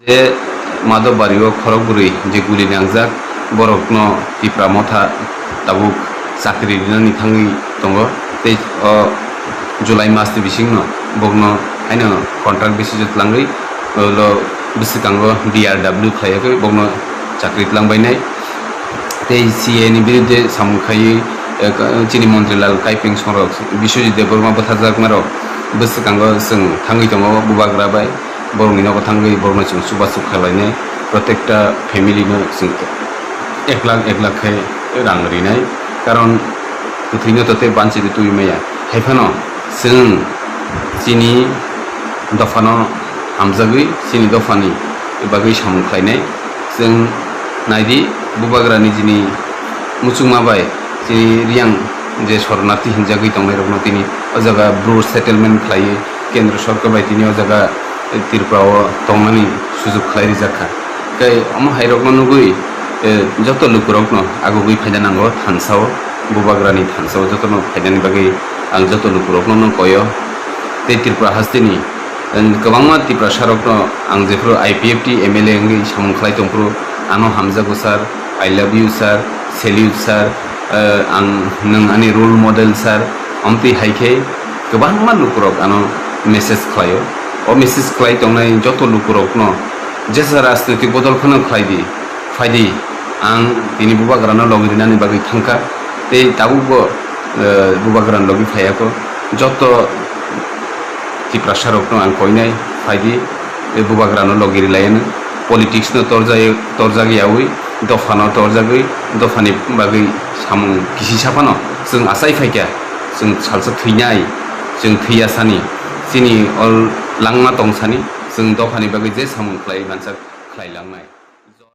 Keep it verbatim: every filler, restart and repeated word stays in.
Tei Madhobari o khorok bwrwi je guli nangjak, borokno Tipra Motha tabuk chakri rinani thangwi tongo. Tei o July mas ni bisingno bokno haino contract basis o twlangwi, ulo bwswkango D R W khlaiwi bokno chakri twlangbainai. Tei C A ni birudde samung khaiwi, eh, chini montri Lal Kaipeng Songrok, Biswajit Debbarma bwtharjakmarok bwswkango chwng thangwi tongo bubagra bai. Borokni nogo thangwi borokno chwng chubachu khlainai, protekta family no chwng ek lakh ek lakh khe rang rinai, karon kwthwino to tei banchi twi maya. Haiphano chwng chini dophano hamjagwi chini dophani bagwi samung khlainai. Chwng naidi, bubagrani jini muchungma bai chini Riyang je Shoronarthi hinjagwi tongnairokno tini o jaga Bru settlement khlaiwi Kendra Sorkar bai tini o jaga Tripura o tongnani sujuk khlai rijak kha. Tei omo hairokno nugwi, eh, joto lukurokno agugwi phaina nango thansa o, bubagrani thansa o jotono phainani bagwi ang joto lukurokno no koyo. Tei Tripura hasteni, eh, kwbangma Tiprasarokno ang jephuru I P F T M L A wngwi samung khlai tongphuru ano hamjago sir, I love you sir, salute sir, eh, ang nwng ani role model sir, omtwi hai khe kwbangma lukurok ano message khlaio. O message khlai tongnai joto lukurokno jesa rajnoitik bodol phano khlai di, phai di, ang tini bubagrano logi rinani bagwi thangkha, tei tabukbo, eh, bubagrano logi phaiya kho. Joto Tiprasarokno ang koinai, phai di, tei bubagrano logi rilaiano. Politics no torjai-, torjak yaui, dophano torjagwi, dophani bagwi samung kisi saphano chwng achai phaikha, chwng salsa thwinai, chwng thwiya sani, chini ol langma tong sani, chwng dophani bagwi je samung khlai mansak khlai langnai.